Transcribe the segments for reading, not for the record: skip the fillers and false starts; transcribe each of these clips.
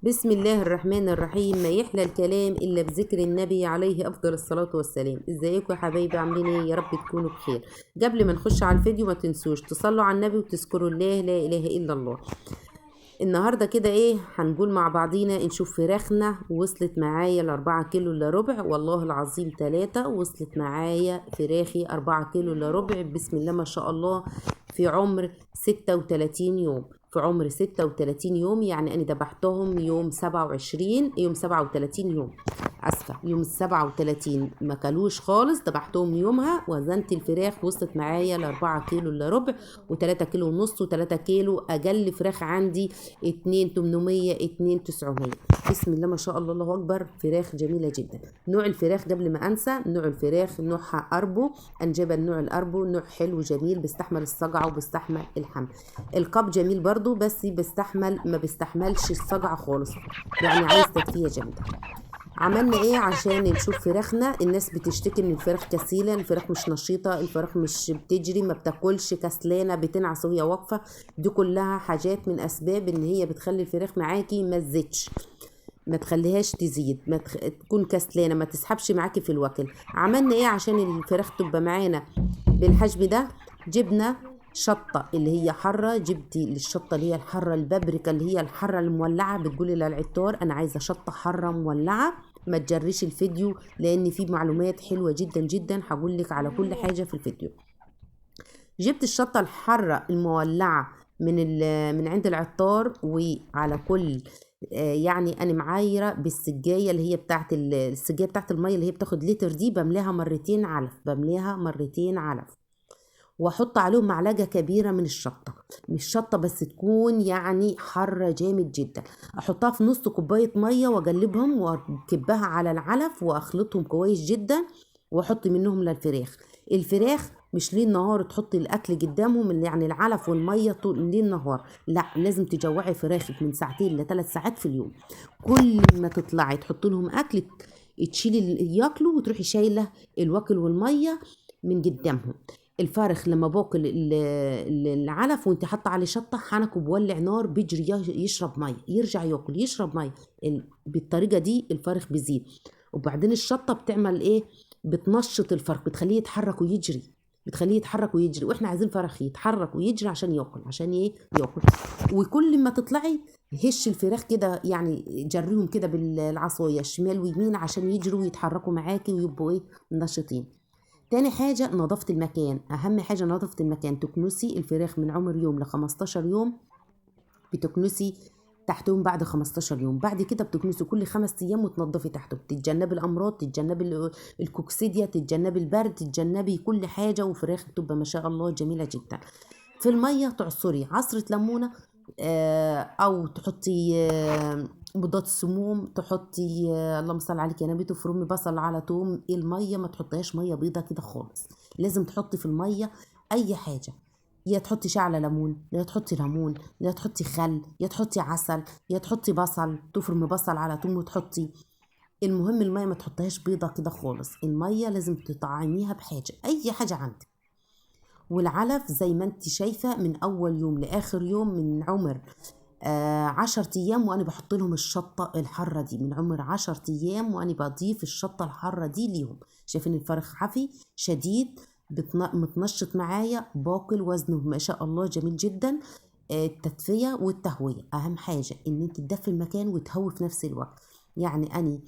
بسم الله الرحمن الرحيم. ما يحلى الكلام إلا بذكر النبي عليه أفضل الصلاة والسلام. ازيكم يا حبايبي، عاملين ايه؟ يا رب تكونوا بخير. قبل ما نخش على الفيديو ما تنسوش تصلوا على النبي وتذكروا الله لا إله إلا الله. النهارده كده ايه هنقول مع بعضينا نشوف فراخنا وصلت معايا ل4 كيلو الا ربع، والله العظيم 3 وصلت معايا فراخي 4 كيلو الا ربع، بسم الله ما شاء الله، في عمر 36 يوم. في عمر 36 يوم، يعني انا ذبحتهم يوم 27، يوم 37 يوم، اسفه، يوم 37 ما كلوش خالص، ذبحتهم يومها. وزنت الفراخ وصلت معايا ل4 كيلو الا ربع، و3 كيلو ونص، و3 كيلو. اقل فراخ عندي 2800، 2900. بسم الله ما شاء الله، الله اكبر، فراخ جميلة جدا. نوع الفراخ قبل ما انسى، نوع الفراخ نوعها اربو، انجبه النوع الاربو، نوع حلو جميل، بيستحمل الصجعه وبيستحمل الحمل. القاب جميل برضو، بس بيستحمل، ما بيستحملش الصجعه خالص، يعني عايز تدفئه جامدة. عملنا ايه عشان نشوف فراخنا؟ الناس بتشتكي ان الفراخ كسيله، الفراخ مش نشيطه، الفراخ مش بتجري، ما بتاكلش، كسلانه، بتنعس وهي واقفة. دي كلها حاجات من اسباب ان هي بتخلي الفراخ معاكي ما تزيدش، ما تخليهاش تزيد، ما تكون كسلانه، ما تسحبش معاكي في الوكل. عملنا ايه عشان الفراخ تبقى معانا بالحجم ده؟ جبنا شطه اللي هي حارة، جبتي الشطه اللي هي الحارة، البابريكا اللي هي الحارة المولعه، بتقولي للعطار انا عايزه شطه حارة مولعه. ما تجريش الفيديو لان فيه معلومات حلوة جدا جدا، هقول لك على كل حاجة في الفيديو. جبت الشطه الحارة المولعه من عند العطار، وعلى كل يعني انا معايره بالسجايه اللي هي بتاعت السجايه بتاعت المية اللي هي بتاخد لتر دي، بملاها مرتين علف، بملاها مرتين علف، واحط عليهم معلقه كبيرة من الشطه، مش شطه بس تكون يعني حارة جامد جدا، احطها في نص كوباية مية واقلبهم واكبها على العلف واخلطهم كويس جدا، واحط منهم للفراخ. الفراخ مش ليل نهار تحطي الاكل قدامهم، اللي يعني العلف والمية طول ليل نهار، لا، لازم تجوعي فراخك من ساعتين لثلاث ساعات في اليوم. كل ما تطلعي تحطي لهم اكل، تشيلي ياكلوا وتروحي شايله الوكل والمية من قدامهم. الفرخ لما باكل العلف وانت حاطه عليه شطه، حنكه بولع نار، بيجري يشرب مية، يرجع ياكل يشرب مية. بالطريقة دي الفرخ بيزيد. وبعدين الشطه بتعمل ايه؟ بتنشط الفرخ، بتخليه يتحرك ويجري، بتخليه يتحرك ويجري، واحنا عايزين فرخ يتحرك ويجري عشان ياكل، عشان ايه؟ ياكل. وكل ما تطلعي هش الفراخ كده، يعني جريهم كده بالعصايه شمال ويمين عشان يجروا ويتحركوا معاكي ويبقوا ايه؟ نشيطين. تاني حاجة نظافة المكان، أهم حاجة نظافة المكان. تكنسي الفراخ من عمر يوم ل15 يوم، بتكنسي تحتهم بعد 15 يوم، بعد كده بتكنسي كل 5 أيام وتنظفي تحته. بتتجنبي الأمراض، تتجنبي الكوكسيديا، تتجنبي البرد، تتجنبي كل حاجة، وفراخ بتبقى ما شاء الله جميلة جدا. في المية تعصري عصرة ليمونة، أو تحطي مضاد سموم، تحطي اللهم صل عليك يا نبي، تفرمي بصل على توم. المية ما تحطيهاش مية بيضة كده خالص، لازم تحطي في المية اي حاجة، يا تحطي شعله ليمون، يا تحطي ليمون، يا تحطي خل، يا تحطي عسل، يا تحطي بصل، تفرمي بصل على توم وتحطي. المهم المية ما تحطيهاش بيضة كده خالص، المية لازم تطعميها بحاجة، اي حاجة عندك. والعلف زي ما انت شايفه من اول يوم لاخر يوم من عمر 10 أيام، وأنا بحط لهم الشطة الحارة دي من عمر 10 أيام، وأنا بضيف الشطة الحارة دي ليهم. شايفين الفرخ عفي شديد، متنشط معايا، باكل، وزنه ما شاء الله جميل جدا. التدفئة والتهوية أهم حاجة، إن أنت تدفي المكان وتهوي في نفس الوقت. يعني أنا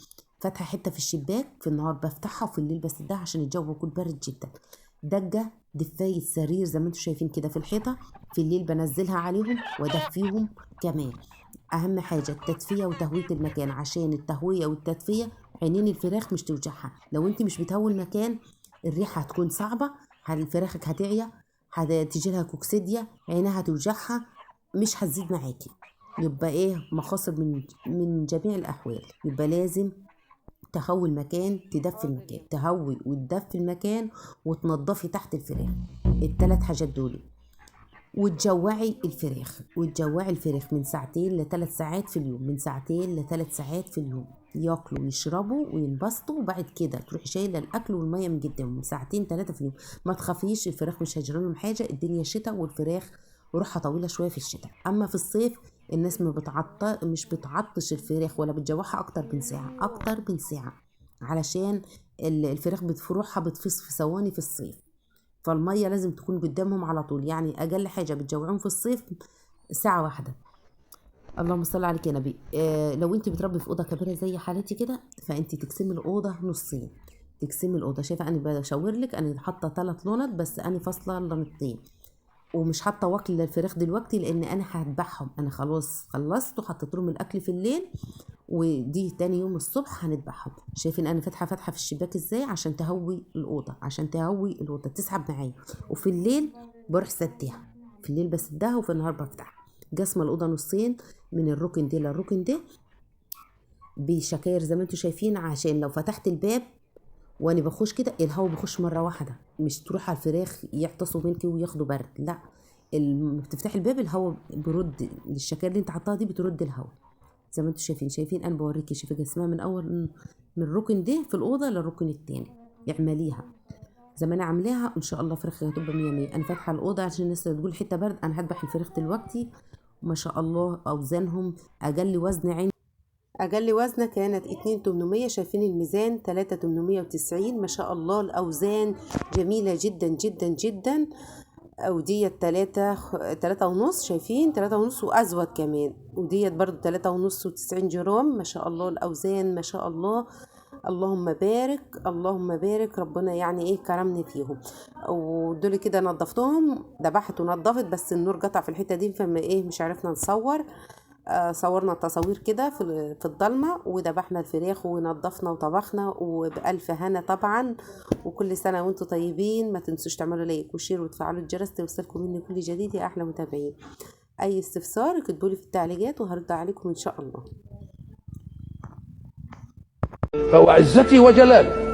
فاتحة حتة في الشباك في النهار بفتحها، وفي الليل بسدها عشان الجو يكون بارد جدا. دجة دفاية سرير زي ما انتم شايفين كده في الحيطة، في الليل بنزلها عليهم وادفيهم كمان. اهم حاجة التدفئة وتهوية المكان، عشان التهوية والتدفئة عينين الفراخ مش توجعها. لو انت مش بتهوي المكان الريحة هتكون صعبة، فراخك هتعيا، هتيجي لها كوكسيديا، عينها هتوجعها، مش هتزيد معاكي. يبقى ايه؟ مخاصر من جميع الاحوال. يبقى لازم تهوي المكان، تدفي المكان، تهوي وتدفي المكان، وتنضفي تحت الفراخ، الثلاث حاجات دول. وتجوعي الفراخ، وتجوعي الفراخ من ساعتين لثلاث ساعات في اليوم، من ساعتين لثلاث ساعات في اليوم، ياكلوا ويشربوا وينبسطوا، وبعد كده تروحي شايله الاكل والمية من قدامهم ساعتين 3 في اليوم. ما تخافيش، الفراخ مش هيجرى لهم حاجة، الدنيا شتاء والفراخ روحها طويلة شوية في الشتاء. اما في الصيف الناس ما مش بتعطش الفراخ ولا بتجوعها اكتر من ساعة، اكتر من ساعة، علشان الفراخ بتفرحها بتفص في ثواني في الصيف. فالميه لازم تكون قدامهم على طول، يعني اقل حاجة بتجوعهم في الصيف ساعة واحدة. اللهم صل عليك يا نبي. لو انت بتربي في اوضة كبيرة زي حالتي كده، فانت تقسمي الاوضة نصين، تقسمي الاوضة. شايفه انا بشاور لك، انا حاطه 3 لونات بس، انا فاصلة لونتين، ومش حاطه واكل للفراخ دلوقتي لان انا هذبحهم، انا خلاص خلصت وحطيت لهم الاكل في الليل، ودي تاني يوم الصبح هنذبحهم. شايفين انا فاتحة فتحه في الشباك ازاي عشان تهوي الاوضة، عشان تهوي الاوضة تسحب معايا. وفي الليل بروح سديها، في الليل بسدها وفي النهار بفتحها. قسمه الاوضة نصين من الركن ده للركن ده بشكاير زي ما انتم شايفين، عشان لو فتحت الباب وانا بخش كده الهواء بخش مرة واحدة، مش تروح على الفراخ يعتصوا منك وياخدوا برد، لا، بتفتحي الباب الهواء برد للشكاير اللي انت حطاها دي، بترد الهواء زي ما انتم شايفين. شايفين انا بوريكي، شايفه جسمها من اول من الركن ده في الاوضة للركن التاني. اعمليها زي ما انا عاملاها ان شاء الله فراخ هتبقى 100 100. انا فاتحة الاوضة عشان الناس تقول حتة برد، انا هذبح الفراخ دلوقتي ما شاء الله. اوزانهم اقل وزن عندي، اقل وزنه كانت 2800، شايفين الميزان 3890، ما شاء الله الاوزان جميلة جدا جدا جدا. وديت 3.5، شايفين 3.5 وازود كمان، وديت برضو 3.5 و90 جرام، ما شاء الله الاوزان ما شاء الله، اللهم بارك اللهم بارك، ربنا يعني ايه كرمني فيهم. ودول كده نظفتهم، ذبحت ونظفت، بس النور قطع في الحتة دي فما ايه مش عرفنا نصور. صورنا التصاوير كده في الضلمة، وذبحنا الفراخ ونظفنا وطبخنا وبألف هنا طبعا. وكل سنة وانتم طيبين. ما تنسوش تعملوا like و share وتفعلوا الجرس توصلكم مني كل جديد يا احلى متابعين. اي استفسار اكتبوا لي في التعليقات وهرد عليكم ان شاء الله. فوعزتي وجلالي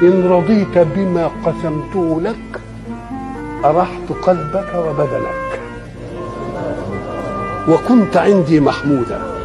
إن رضيت بما قسمته لك أرحت قلبك وبدنك وكنت عندي محمودا.